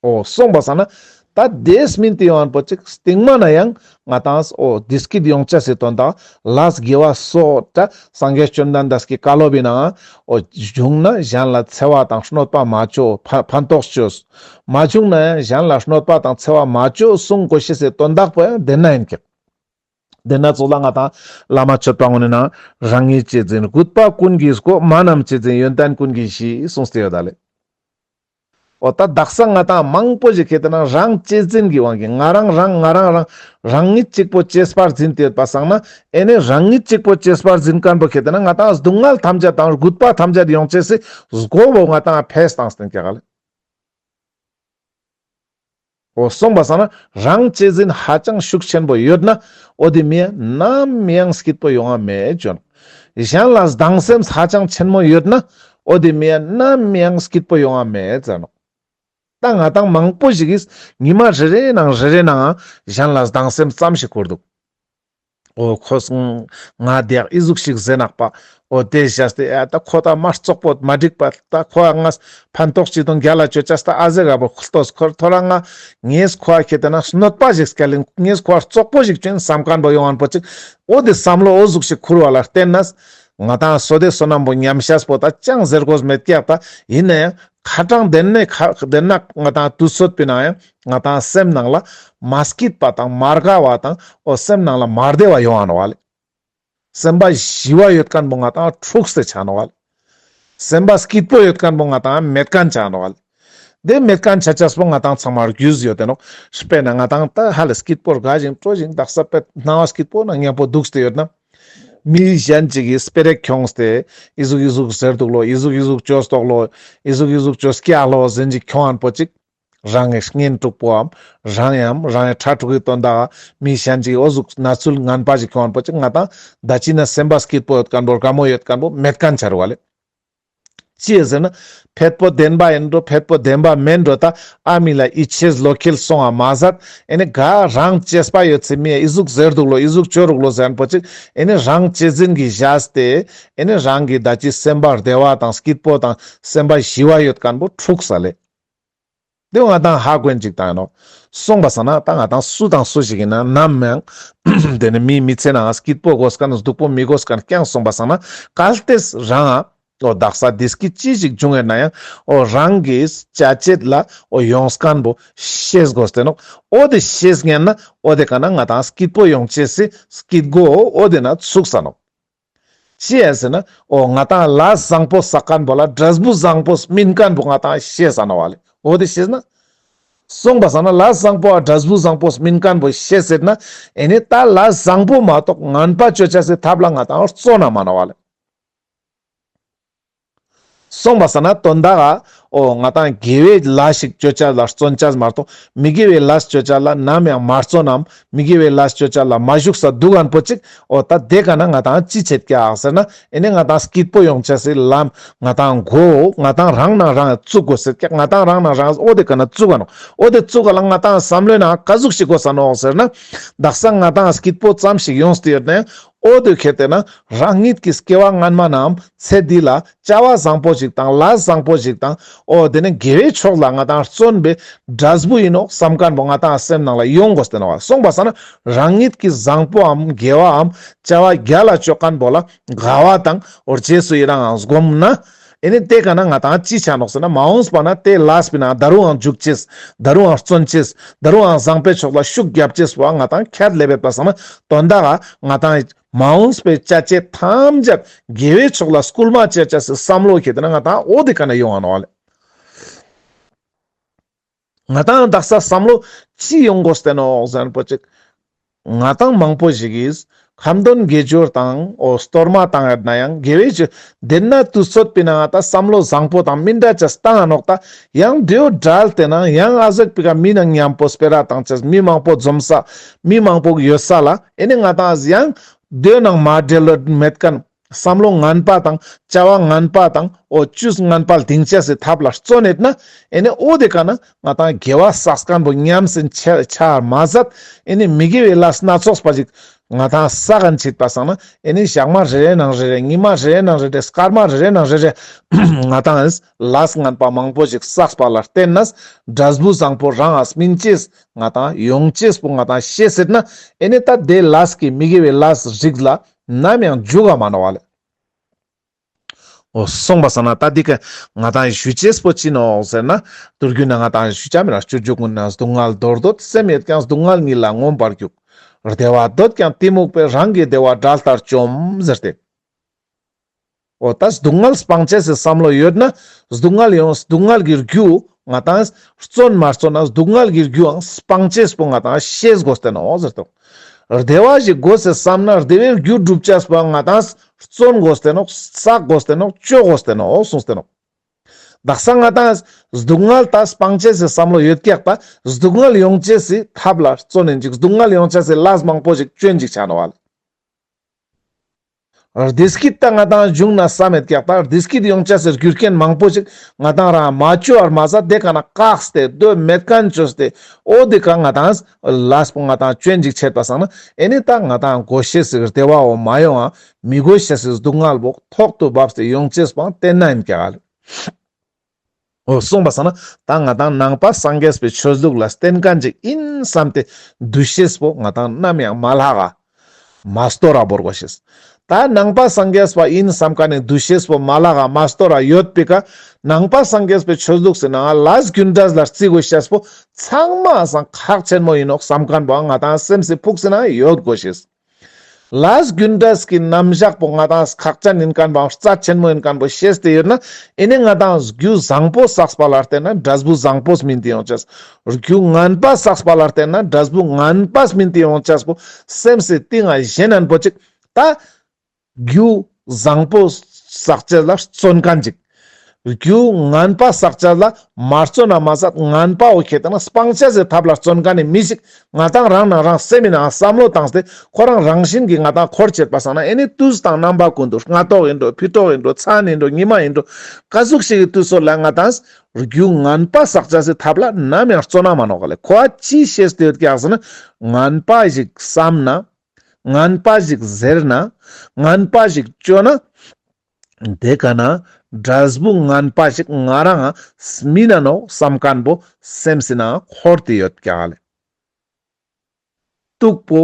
འོ་སོང་པ་སང་ན་ད་དེ་སྨིན་ཏེ་ཡོང་བ་པོ་ཅིག་སྟིང་མ་ན་ཡང་ང་ཏང་འོ་བདེ་སྐྱིད་ཡོང་ཅེས་སི་དོན་དག་ལས་དགེ་བ་སོགས་ད་སངས་རྒྱས་བཅོམ་ལྡན་འདས་ཀྱི་བཀའ་སློབ་ཡིན་ནའང་འོ་བྱུང་ན་གཞན་ལ་འཚེ་བ་དང་གནོད་པ་མ་བཅོ། ཕ་ཕན་ཐོགས་བཅོས། མ་བྱུང་ན་ཡང་གཞན་ལ་གནོད་པ་དང་འཚེ་བ་མ་བཅོ་གསུང་དགོས་ཤེས་སི་དོན་དག་པོ་ཡང་དེ་ན་ཡིན་ཀྱག། དེ་ན་ཙོགས་ལ་ང་ཏང་བླ་མ་མཆོད་པ་ངོ་ནས་ན་རང་ཉིད་གཅེས་འཛིན་རྒུད་པ་ཀུན་གྱིས་བསྒོ། མ་རྣམས་གཅེས་འཛིན་ཡོན་ཏན་ཀུན་གྱིས་ཞི་གསུངས་ཏེ་ཡོད་ད་ལེ། འོ་ད་དག་ས་ང་ཏང་མང་པོ་ཞིག་ཁེ་ཏེ་ན་རང་གཅེས་འཛིན་གྱི་དབང་གིས་ང་རང་རང་ང་རང་རང་རང་ཉིད་གཅིག་པོ་གཅེས་པར་འཛིན་ཏེ་ཡོད་པ་སང་ན། ཨེ་ནི་རང་ཉིད་གཅིག་པོ་གཅེས་པར་འཛིན་མཁན་པོ་ཁེ་ཏེ་ན་ང་ཏང་སྡུག་བསྔལ་ཐམས་ཅད་དང་རྒུད་པ་ཐམས་ཅད་ཡོང་ཅེས་སི་སྒོ་བོ་ང་ཏང་ཕེས་བཏང་སྟེ་ཀྱག་ལེ། འོ་སོང་པ་སང་ན་རང་གཅེས་འཛིན་ཧ་ཅང་ཤུགས་ཆེན་པོ་ཡོད་ན། འོ་དེ་མི་ཡ་ནམ་ཡང་སྐྱིད་པོ་ཡོང་ང་མེད་ཅོ་ནོག། གཞན་ལ་སྡང་སེམས་ཧ་ཅང་ཆེན་མོ་ཡོད་ན། འོ་དེ་མི་ཡ་ནམ་ཡང་སྐྱིད་པོ་ཡོང་ང་མེད་ཟེར་ནོག། ད་ང་ཏང་མང་པོ་ཞིག་གིས་ཉི་མ་རེ་རེ་ནང་རེ་རེ་ནང་གཞན་ལ་སྡང་སེམས་ཙམ་ཞིག་འཁོར་འདུག། འོ་ཁོས་ང་དེ་ཡག་ཨི་ཟུག་ཞིག་ཟེར་ནག་པ། འོ་དེ་བྱས་ཏེ་ཨ་ད་ཁོ་ད་མ་རྩོག་པོ་མ་འགྲིག་པ། ད་ཁོ་ང་ཕན་ཐོགས་ཅིག་དང་རྒྱལ་ལ་ཅོ་ཅེས་ད་ཨ་ཟེ་ག་པོ་ཁུལ་ཏོས་ཁོར་ཐོ་ར་ང་ངས་ཁོ་ཁེ་ཏེ་ན་གནོད་པ་ཞིག་སྐྱལ་ལིན། ངས་ཁོ་རྩོག་པོ་ཞིག་ཅོ་ཡིན་བསམ་མཁན་པོ་ཡོང་ངན་པོ་ཅིག། འོ་དེ་བསམ་བློ་འོ་ཟུག་ཞིག་འཁོར་བ་ལ་བརྟེན་ནས་ང་ཏང་སོ་དེ་བསོད་ནམས་པོ་ཉམས་ཤེས་པོ་ད་ཅང་ཟེར་དགོས་མེད་ཀྱག། ད་ཡིན་ན་ཡང་ཁ་གྲངས་ལྡན་ནས་ཁ་ལྡན་ན་ང་ཏང་དུས་ཚོད་པའི་ནང་ཡང་ང་ཏང་སེམས་ནང་ལ་མ་སྐྱིད་པ་དང་མ་དགའ་བ་དང་འོ་སེམས་ནང་ལ་མ་བདེ་བ་ཡོང་ང་ནོག་ལེ། སེམས་པ་ཞི་བ་ཡོད་མཁན་པོ་ང་ཏང་འཁྲུགས་ཏེ་ཆ་ནོག་ལེ། སེམས་པ་སྐྱིད་པོ་ཡོད་མཁན་པོ་ང་ཏང་མེད་མཁན་ཆ་ནོག་ལེ། དེ་མེད་མཁན་ཆ་ཅེས་པོ་ང་ཏང་ཚང་མར་རྒྱུས་ཡོད་དེ་ནོག། དཔེར་ན་ང་ཏང་ད་ཧ་ལས་སྐྱིད་པོ་དགའ་ཞིང་སྤྲོ་ཞིང་དག་ས་དཔེ་སྣང་བ་སྐྱིད་པོ་ནང་མཉམ་པོ་འདུག་སྟེ་ཡོད་ན། མི་གཞན་ཅིག་གིས་སྤེ་ར་ཁྱོངས་ཏེ་ཨི་ཟུག་ཨི་ཟུག་ཟེར་འདུག་ལོ། ཨི་ཟུག་ཨི་ཟུག་ཅོས་འདུག་ལོ། ཨི་ཟུག་ཨི་ཟུག་ཅོས་ཀྱག་ལོ་ཟེར་ཅིག་ཁྱོང་ངན་པོ་ཅིག། རང་གི་གཉེན་དྲུག་པོའམ་རང་ཡམ་རང་གི་ཕྲུ་གུའི་དོན་དག་མི་གཞན་ཅིག་འོ་ཟུག་ན་ཚུལ་ངན་པ་ཞིག་ཁྱོང་ངན་པོ་ཅིག་ང་ཏང་ད་ཅི་ན་སེམས་པ་སྐྱིད་པོ་ཡོད་མཁན་པོ་དགའ་མོ་ཡོད་མཁན་པོ་མེད་མཁན་ཆ་རུག་ལེ། ཅི་ཟེར་ན་ཕེད་པོ་བདེན་པ་ཡིན་འགྲོ་ཕེད་པོ་བདེན་པ་མེན་འགྲོ། ད་ཨ་མི་ལ་ཡིད་ཆེས་བློ་འཁེལ་སོང་བ་མ་ཟད། ཨེ་ནི་ག་རང་གཅེས་པ་ཡོད་ཚེ་མི་ཡ་ཨི་ཟུག་ཟེར་འདུག་ལོ། ཨི་ཟུག་ཅོ་རུག་ལོ་ཟེར་མཁན་པོ་ཅིག། ཨེ་ནི་རང་གཅེས་འཛིན་གྱི་བཞག་སྟེ་ཨེ་ནི་རང་གི་ད་ཅི་སེམས་པ་བདེ་བ་དང་སྐྱིད་པོ་དང་སེམས་པ་ཞི་བ་ཡོད་མཁན་པོ་འཁྲུགས་ས་ལེ། དེ་ང་ཏང་ཧ་གོ་ཡིན་ཅིག་ད་ཡིན་ནོག། སོང་པ་སང་ན་ད་ང་ཏང་སུ་དང་སུ་ཞིག་ཡིན་ན་ནམ་ཡང་དེ་ནི་མི་མི་ཚེ་ནང་སྐྱིད་པོ་དགོས་མཁན་སྡུག་པོ་མི་དགོས་མཁན་རྐྱང་སོང་པ་སང་ན་གལ་ཏེ་རང་ཨ་འོ་དག་ས་བདེ་སྐྱིད་ཅི་ཞིག་བྱུང་ཡོད་ན་ཡང་འོ་རང་གི་བྱ་བྱེད་ལ་འོ་ཡོང་མཁན་པོ་ཤེས་དགོས་ཏེ་ནོག། འོ་དེ་ཤེས་ཉན་ན་འོ་དེ་ཀ་ན་ང་ཏང་སྐྱིད་པོ་ཡོང་ཅེས་སི་སྐྱིད་སྒོ་འོ་དེ་ན་ཚུགས་ས་ནོག། ཅི་ཡ་ཟེར་ན། འོ་ང་ཏང་ལས་བཟང་པོ་བསགས་མཁན་པོ་ལ་འབྲས་བུ་བཟང་པོ་སྨིན་མཁན་པོ་ང་ཏང་ཤེས་ས་ནོག་ལེ། འོ་དེ་ཤེས་ན། སོང་པ་སང་ན་ལས་བཟང་པོ་འ་འབྲས་བུ་བཟང་པོ་སྨིན་མཁན་པོ་ཤེས་ཟེར་ན། ཨེ་ནི་ད་ལས་བཟང་པོ་མ་གཏོགས་ངན་པ་ཅོ་ཅེས་སི་ཐབས་ལ་ང་ཏང་བརྩོན་ན་མ་ནོག་ལེ། སོང་པ་སང་ན་དོན་དག་ག་འོ་ང་ཏང་དགེ་བའི་ལས་ཤིག་ཅོ་ཅེས་ལ་བརྩོན་ཅེས་མ་གཏོགས་མི་དགེ་བའི་ལས་ཅོ་ཅེས་ལ་ནམ་ཡང་མ་བརྩོན་ནམ། མི་དགེ་བའི་ལས་ཅོ་ཅེས་ལ་མ་ཞུགས་ས་འདུག་མཁན་པོ་ཅིག། འོ་ད་དེ་ཀ་ན་ང་ཏང་ཅི་བྱེད་ཀྱག་ཟེར་ན། ཨེ་ནི་ང་ཏང་སྐྱིད་པོ་ཡོང་ཅེས་སི་ལམ་ང་ཏང་མགོ་ང་ཏང་རང་ནང་རང་བཙུགས་དགོས་ཟེར་ཀྱག། ང་ཏང་རང་ནང་རང་འོ་དེ་ཀ་ན་བཙུགས་ག་ནོག། འོ་དེ་བཙུགས་ག་ལ་ང་ཏང་བསམ་བློའི་ནང་ག་ཟུག་ཞིག་དགོས་ས་ནོག་ཟེར་ན། དག་ས་ང་ཏང་སྐྱིད་པོ་ཙམ་ཞིག་ཡོང་སྟེ་ཡོད་ན་ཡང་འོ་དེ་ཁེ་ཏེ་ན་རང་ཉིད་ཀྱི་སྐྱེ་བ་སྔན་མ་ནའམ་ཚེ་འདི་ལ་བྱ་བ་བཟང་པོ་ཞིག་དང་ལས་བཟང་པོ་ཞིག་དང་འོ་དེ་ནི་དགེ་བའི་ཕྱོགས་ལ་ང་ཏང་བརྩོན་པའི་འབྲས་བུ་ཡིན་ནོག་བསམ་མཁན་པོ་ང་ཏང་སེམས་ནང་ལ་ཡོང་དགོས་ཏེ་ནོག། སོང་པ་སང་ན་རང་ཉིད་ཀྱི་བཟང་པོའམ་དགེ་བའམ་བྱ་བ་རྒྱལ་ལ་ཅོ་མཁན་པོ་ལ་དགའ་བ་དང་འོ་རྗེས་སུ་ཡི་རང་ངང་སྒོམ་ན། ཨེ་ནི་དེ་ཀ་ན་ང་ཏང་ཅི་ཆ་ནོག་ཟེར་ན། མ་འོངས་པ་ན་དེ་ལས་པའི་ནང་ད་རུང་ཡང་འཇུག་ཅེས། ད་རུང་ཡང་བརྩོན་ཅེས། ད་རུང་ཡང་བཟང་པའི་ཕྱོགས་ལ་ཤུགས་རྒྱབ་ཅེས་པོ་ང་ཏང་ཁྱད་ལས་པའི་པ་སང་ན་དོན་དག་ག་ང་ཏང་མ་འོངས་པའི་བྱ་བྱེད་ཐམས་ཅད་དགེ་བའི་ཕྱོགས་ལ་སྐུལ་མ་ཅོ་ཅེས་སི་བསམ་བློ་ཁེ་ཏེ་ན་ང་ཏང་འོ་དེ་ཀ་ན་ཡོང་ང་ནོག་ལེ། ང་ཏང་དག་ས་བསམ་བློ་ཅི་ཡོང་དགོས་ཏེ་ནོག་ཟེར་ན་པོ་ཅིག། ང་ཏང་མང་པོ་ཞིག་གིས་ཁ་འདོན་དགེ་སྦྱོར་དང་འོ་གཏོར་མ་བཏང་ཡོད་ན་ཡང་དགེ་བའི་ཆོས་དེ་ན་དུས་ཚོད་པའི་ནང་ད་བསམ་བློ་བཟང་པོ་དང་མི་འདྲ་ཅེས་བཏང་ང་ནོག། ད་ཡང་དེའོ་བྲལ་ཏེ་ན་ཡང་ཨ་ཟུག་པི་ཀ་མི་ནང་མཉམ་པོ་སྤེ་ར་བཏང་ཅེས་མི་མང་པོ་འཛོམས་ས་མི་མང་པོ་ཡོད་ས་ལ་ཨེ་ནི་ང་ཏང་ཡང་དེའོ་ནང་མ་འབྲེལ་ལོ་མེད་མཁན། བསམ་བློ་ངན་པ་དང་བྱ་བ་ངན་པ་དང་འོ་བཅུས་ངན་པ་ལྡིང་ཅེས་སི་ཐབས་ལ་བརྩོན་ཡོད་ན་ཨེ་ནི་འོ་དེ་ཀ་ན་ང་ཏང་དགེ་བ་བསགས་མཁན་པོ་ཉམས་སུ་ཆ་ཆ་མ་ཟད་ཨེ་ནི་མི་དགེ་བའི་ལས་སྣ་ཚོགས་པ་ཞིག་ང་ཏང་བསགས་མཁན་ཅིག་པ་སང་ན་ཨེ་ནི་ཞག་མ་རེ་རེ་ནང་རེ་རེ་ཉི་མ་རེ་རེ་ནང་རེ་རེ་སྐར་མ་རེ་རེ་ནང་རེ་རེ་ང་ཏང་ལས་ངན་པ་མང་པོ་ཞིག་བསགས་པ་ལ་བརྟེན་ནས་འབྲས་བུ་བཟང་པོ་རང་ང་སྨིན་ཅེས་ང་ཏང་ཡོང་ཅེས་པོ་ང་ཏང་ཤེས་ཡོད་ན་ཨེ་ནི་ད་དེ་ལས་ཀྱི་མི་དགེ་བའི་ལས་རིགས་ལ་ནམ་ཡང་འཇུག་ག་མ་ནོག་ལེ། འོ་སོང་པ་སང་ན་ད་འདི་ཀ་ང་ཏང་ཞུ་ཅེས་པོ་ཅི་ནོག་ཟེར་ན། མདོ་རྒྱུད་ན་ང་ཏང་ཞུ་ཅེས་མི་ར་སྤྱོད་འཇུག་ཀུན་ན་སྡུག་བསྔལ་འདོར་འདོད་སེམས་ཡོད་ཀྱང་སྡུག་བསྔལ་ཉིད་ལ་མངོན་པར་རྒྱུག། བདེ་བ་འདོད་ཀྱང་གཏི་མུག་པས་རང་གི་བདེ་བ་དགྲ་ལྟར་བཅོམ་ཟེར་ཏེ། འོ་ད་སྡུག་བསྔལ་སྤང་ཅེས་སི་བསམ་བློ་ཡོད་ན་སྡུག་བསྔལ་ཡོང་སྡུག་བསྔལ་གྱི་རྒྱུ་ ང་ཏང་བརྩོན་མ་བརྩོན་ན་སྡུག་བསྔལ་གྱི་རྒྱུའང་སྤང་ཅེས་པོ་ང་ཏང་ཤེས་དགོས་ཏེ་ནོག་ཟེར་ཏོ། བདེ་བ་ཞིག་དགོས་ཟེར་བསམ་ན་བདེ་བའི་རྒྱུ་སྒྲུབ་ཅེས་པོ་ང་ཏང་བརྩོན་དགོས་ཏེ་ནོག་བསགས་དགོས་ཏེ་ནོག་ཅོ་དགོས་ཏེ་ནོག་གསུངས་ཏེ་ནོག་དག་ས་ང་ཏང་སྡུག་བསྔལ་ད་སྤང་ཅེས་སི་བསམ་བློ་ཡོད་ཀྱག་ད་སྡུག་བསྔལ་ཡོང་ཅེས་སི་ཐབས་ལ་བརྩོན་ཡིན་ཅིག་སྡུག་བསྔལ་ཡོང་ཅེས་སི་ལས་མང་པོ་ཞིག་བཅོན་ཅིག་ཆ་ནོག་བ་ལེ། བདེ་སྐྱིད་ད་ང་ཏང་འབྱུང་ན་བསམ་མེད་ཀྱག་ད་བདེ་སྐྱིད་ཡོང་ཅེས་སི་རྒྱུ་རྐྱེན་མང་པོ་ཞིག་ང་ཏང་རང་མ་བཅོ་བར་མ་ཟད་དེ་ཀ་ན་བཀག་སྟེ་དོ་མེད་མཁན་བཅོས་ཏེ་འོ་དེ་ཀ་ང་ཏང་ལས་པོ་ང་ཏང་བཅོན་ཅིག་ཆད་པ་སང་ན་ཨེ་ནི་ད་ང་ཏང་དགོས་ཤེས་སི་བདེ་བའོ་མ་ཡོང་ང་མི་དགོས་ཤེས་སི་སྡུག་བསྔལ་བོ་ཐོག་ཏུ་བབས་ཏེ་ཡོང་ཅེས་པོ་བསྟན་ན་ཡིན་ཀྱག་ལེ། འོ་གསུངས་པ་སང་ན་ད་ང་ཏང་ནང་པ་སངས་རྒྱས་པའི་ཆོས་ལུགས་ལ་བརྟེན་མཁན་ཅིག་ཡིན་བསམ་སྟེ་འདུ་ཤེས་པོ་ང་ཏང་ནམ་ཡང་མ་ལྷག་ག་མ་སྟོར་ར་བོར་དགོས་ཤེས། ད་ནང་པ་སངས་རྒྱས་པ་ཡིན་བསམ་མཁན་ནི་འདུ་ཤེས་པོ་མ་ལྷག་ག་མ་སྟོར་ར་ཡོད་པའི་ཀ་ནང་པ་སངས་རྒྱས་པའི་ཆོས་ལུགས་སི་ནང་ལས་རྒྱུ་འབྲས་ལ་བརྩི་དགོས་ཤེས་པོ་ཚང་མ་སང་ཁག་ཆེན་མོ་ཡིན་ནོག་བསམ་མཁན་པོ་ང་ཏང་སེམས་སི་ཕུགས་སི་ནང་ཡོད་དགོས་ཤེས། ལས་རྒྱུ་འབྲས་ཀྱི་རྣམ་གཞག་པོ་ང་ཏང་ཁག་ཅན་ཡིན་མཁན་པོ་རྩ་ཆེན་མོ་ཡིན་མཁན་པོ་ཤེས་ཏེ་ཡོད་ན་ཨེ་ནི་ང་ཏང་རྒྱུ་བཟང་པོ་བསགས་པ་ལ་བརྟེན་ན་འབྲས་བུ་བཟང་པོ་སྨིན་ཏེ་ཡོང་ཅེས། རྒྱུ་ངན་པ་བསགས་པ་ལ་བརྟེན་ན་འབྲས་བུ་ངན་པ་སྨིན་ཏེ་ཡོང་ཅེས་པོ་སེམས་སི་གཏིང་ང་ཞེན་ན་པོ་ཅིག་ད་རྒྱུ་བཟང་པོ་བསགས་ཅེས་ལ་བརྩོན་མཁན་ཅིག་རྒྱུ་ངན་པ་བསགས་ཅེས་ལ་མ་བརྩོན་ན་མ་ཟད་ངན་པ་འོ་ཁེ་ཏེ་ན་སྤང་ཅེས་སི་ཐབས་ལ་བརྩོན་མཁན་ནི་མི་ཞིག་ང་ཏང་རང་ན་རང་སེམས་ཡིན་ན་བསམ་བློ་བཏང་སྟེ་ཁོ་རང་རང་བཞིན་གྱི་ང་ཏང་འཁོར་བཅད་པ་སང་ན་ཨེ་ནི་དུས་དང་རྣམ་པ་ཀུན་ཏུ་སྔ་ཐོག་ཡིན་འགྲོ་ཕི་ཐོག་ཡིན་འགྲོ་མཚན་ཡིན་འགྲོ་ཉི་མ་ཡིན་འགྲོ་ཀ་ཟུག་ཞིག་གི་དུས་ཚོད་ལ་ང་ཏང་རྒྱུ་ངན་པ་བསགས་ཅེས་སི་ཐབས་ལ་ནམ་ཡང་བརྩོན་ན་མ་ནོག་ལེ། ཁོ་ཅི་ཤེས་ཏེ་ཡོད་ཀྱག་ཟེར་ན་ངན་པ་ཞིག་བསམ་ན། ངན་པ་ཞིག་ཟེར་ན། ངན་པ་ཞིག་བཅོ་ན། དེ་ཀ་ན་འབྲས་བུ་ངན་པ་ཞིག་ང་རང་སྨིན་ན་ནོག་བསམ་མཁན་པོ་སེམས་སི་ནང་འཁོར་ཏེ་ཡོད་ཀྱག་ལེ། དུག་པོ་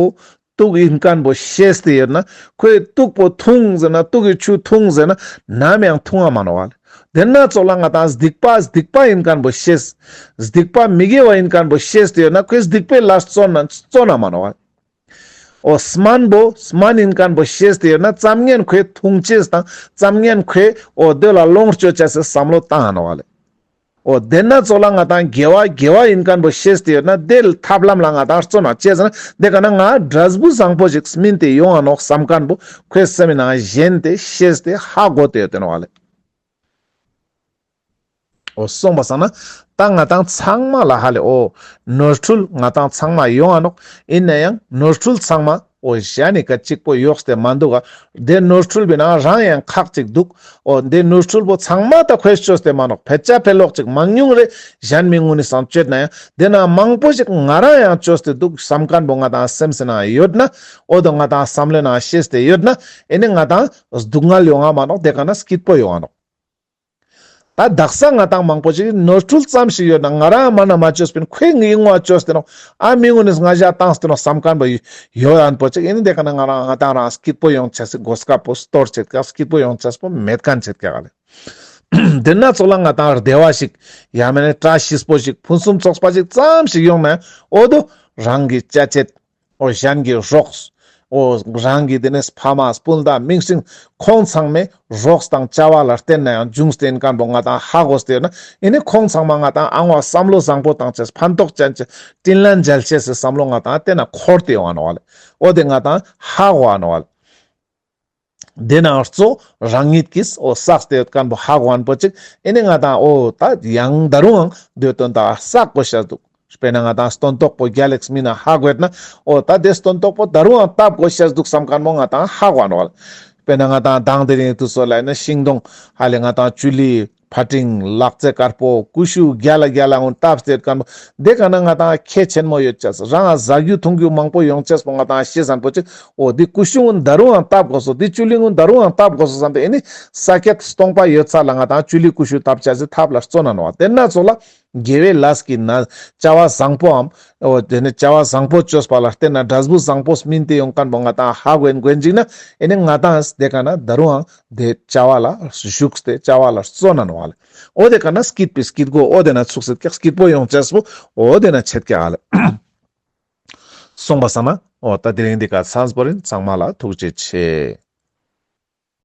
དུག་ཡིན་མཁན་པོ་ཤེས་ཏེ་ཡོད་ན་ཁོས་དུག་པོ་འཐུང་ཟེར་ན་དུག་གི་ཆུ་འཐུང་ཟེར་ན་ནམ་ཡང་འཐུང་ང་མ་ནོག་ལེ། དེ་ན་ཙོགས་ལ་ང་ཏང་སྡིག་པ་སྡིག་པ་ཡིན་མཁན་པོ་ཤེས། སྡིག་པ་མི་དགེ་བ་ཡིན་མཁན་པོ་ཤེས་ཏེ་ཡོད་ན་ཁོས་སྡིག་པའི་ལས་བརྩོན་ན་བརྩོན་ན་མ་ནོག་ལེ། འོ་སྨན་པོ་སྨན་ཡིན་མཁན་པོ་ཤེས་ཏེ་ཡོད་ན་ཙམ་ངན་ཁོས་འཐུང་ཅེས་དང་ཙམ་ངན་ཁོས་འོ་དེ་ལ་ལོངས་སྤྱོད་ཅེས་སི་བསམ་བློ་བཏང་ང་ནོག་ལེ། འོ་དེ་ན་ཙོགས་ལ་ང་ཏང་དགེ་བ་དགེ་བ་ཡིན་མཁན་པོ་ཤེས་ཏེ་ཡོད་ན་དེ་ཐབས་ལམ་ལ་ང་ཏང་བརྩོན་ན་ཅི་ཟེར་ན་དེ་ཀ་ན་ང་འབྲས་བུ་བཟང་པོ་ཞིག་སྨིན་ཏེ་ཡོང་ང་ནོག་བསམ་མཁན་པོ་ཁོས་སེམས་ནང་ཞེན་ཏེ་ཤེས་ཏེ་ཧ་གོ་སྟེ་ཡོད་དེ་ནོག་ལེ། འོ་སོང་པ་སང་ན་ད་ང་ཏང་ཚང་མ་ལ་ཧ་ལེ་འོ་ནོར་འཁྲུལ་ང་ཏང་ཚང་མ་ཡོང་ང་ནོག། ཡིན་ན་ཡང་ནོར་འཁྲུལ་ཚང་མ་འོ་གཞན་ནི་ཀ་གཅིག་པོ་ཡོགས་ཏེ་མ་འདུག་ག། དེ་ནོར་འཁྲུལ་བོའི་ནང་རང་ཡང་ཁག་ཅིག་འདུག། འོ་དེ་ནོར་འཁྲུལ་བོ་ཚང་མ་ད་ཁོས་བཅོས་ཏེ་མ་ནོག། ཕལ་ཆེར་ཕལ་ལོག་ཅིག་མང་ཉུང་རེ་གཞན་མི་ངོ་ནི་སང་བཅོས་ན་ཡང་དེ་ན་མང་པོ་ཞིག་ང་རང་ཡང་བཅོས་ཏེ་འདུག་བསམ་མཁན་པོ་ང་ཏང་སེམས་སི་ནང་ཡོད་ན་འོ་དོ་ང་ཏང་བསམ་བློའི་ནང་ཤེས་ཏེ་ཡོད་ན་ཨེ་ནི་ང་ཏང་སྡུག་བསྔལ་ཡོང་ང་མ་ནོག། དེ་ཀ་ན་སྐྱིད་པོ་ཡོང་ང་ནོག། ད་དག་ས་ང་ཏང་མང་པོ་ཞིག་ནོར་འཁྲུལ་ཙམ་ཞིག་ཡོད་ན་ང་རང་མ་ན་མ་བཅོས་པིན་ཁོས་ངའི་ངོ་བཅོས་ཏེ་ནོག། ཨ་མི་ངོ་ནི་ང་ཞ་བཏང་སྟེ་ནོག་བསམ་མཁན་པོ་ཡོད་ཡོད་ཨན་པོ་ཅིག་ཨེ་ནི་དེ་ཀ་ན་ང་རང་ང་ཏང་རང་སྐྱིད་པོ་ཡོང་ཅེས་སི་གོ་སྐབས་པོ་སྟོར་ཆེད་ཀ་སྐྱིད་པོ་ཡོང་ཅེས་པོ་མེད་མཁན་ཆེད་ཀ་ག་ལེ། དེ་ན་ཙོགས་ལ་ང་ཏང་བདེ་བ་ཞིག་ཡང་མེད་ན་བཀྲ་ཤིས་པོ་ཞིག་ཕུན་སུམ་ཚོགས་པ་ཞིག་ཙམ་ཞིག་ཡོང་ན་འོ་དོ་རང་གི་ཅ་ཆས། འོ་གཞན་གྱི་རོགས། འོ་རང་གི་དེ་ནས་ཕ་མ་སྤུན་ཟླ་མིང་སྲིང་ཁོང་ཚང་མའི་རོགས་དང་བྱ་བ་ལ་བརྟེན་ན་ཡང་འབྱུང་སྟེ་ཡིན་མཁན་པོ་ང་ཏང་ཧ་གོ་སྟེ་ཡོད་ན་ཨེ་ནི་ཁོང་ཚང་མ་ང་ཏང་ཨང་བ་བསམ་བློ་བཟང་པོ་བཏང་ཅེས་ཕན་ཐོགས་ཅན་ཅེས་དྲིན་ལན་འཇལ་ཅེས་སི་བསམ་བློ་ང་ཏང་དེ་ན་འཁོར་ཏེ་ཡོང་ང་ནོག་ལེ། འོ་དེ་ང་ཏང་ཧ་གོ་ང་ནོག་ལེ། དེ་ན་གཙོ་རང་ཉིད་ཀྱིས་འོ་བསགས་ཏེ་ཡོད་མཁན་པོ་ཧ་གོ་ཨན་པོ་ཅིག་ཨེ་ནི་ང་ཏང་འོ་ད་ཡང་ད་རུང་ཡང་དེ་དོན་དག་བསགས་དགོས་ཤེས་འདུག། དཔེར་ན་ང་ཏང་སྟོན་ཐོག་པོ་རྒྱལ་ལེགས་སྨིན་ན་ཧ་གོ་ཡོད་ན་འོ་ད་དེ་སྟོན་ཐོག་པོ་ད་རུང་ཡང་བཏབ་དགོས་ཤེས་འདུག་བསམ་མཁན་པོ་ང་ཏང་ཧ་གོ་ཨན་བ་ལེ། དཔེར་ན་ང་ཏང་དང་དེ་རིང་དུས་ཚོད་ལ་ཡིན་ན་ཤིང་སྡོང་ཧ་ལེ་ང་ཏང་ཅུ་ལི་ཕ་ཏིང་ལག་རྩེ་དཀར་པོ་ཀུ་ཤུ་རྒྱ་ལ་རྒྱ་ལ་འོན་བཏབ་སྟེ་ཡོད་མཁན་པོ་དེ་ཀ་ན་ང་ཏང་ཁེ་ཆེན་མོ་ཡོད་ཅེས་རང་ང་ཟ་རྒྱུ་འཐུང་རྒྱུ་མང་པོ་ཡོང་ཅེས་པོ་ང་ཏང་ཤེས་ཨན་པོ་ཅིག་འོ་དེ་ཀུ་ཤུ་འོན་ད་རུང་ཡང་བཏབ་དགོས་སོ་དེ་ཅུ་ལི་འོན་ད་རུང་ཡང་བཏབ་དགོས་སོ་བསམ་སྟེ་ཨེ་ནི་ས་ཀྱད་སྟོང་པ་ཡོད་ས་ལ་ང་ཏང་ཅུ་ལི་ཀུ་ཤུ་བཏབ་ཅེས་སི་ཐབས་ལ་བརྩོན་ན་ནོག་བ། དེ་ན་ཙོགས་ལ་དགེ་བའི་ལས་ཀྱི་ན་བྱ་བ་བཟང་པོའམ་འོ་དེ་ནི་བྱ་བ་བཟང་པོ་བཅོས་པ་ལ་བརྟེན་ན་འབྲས་བུ་བཟང་པོ་སྨིན་ཏེ་ཡོང་མཁན་པོ་ང་ཏང་ཧ་གོ་ཡིན་དགོས་ཅིག་ན་ཨེ་ནི་ང་ཏང་དེ་ཀ་ན་ད་རུང་ཡང་དེ་བྱ་བ་ལ་ཞུགས་ཏེ་བྱ་བ་ལ་བརྩོན་ན་ནོག་བ་ལེ། འོ་དེ་ཀ་ན་སྐྱིད་པའི་སྐྱིད་གོ་འོ་དེ་ན་ཚུགས་སེ་ཀྱག་སྐྱིད་པོ་ཡོང་ཅེས་པོ་འོ་དེ་ན་ཆེད་ཀྱག་ལེ། སོང་པ་སང་ན་འོ་ད་དེ་རིང་འདི་ཀ་ཚང་པོ་རིན་ཚང་མ་ལ་ཐུགས་རྗེ་ཆེ།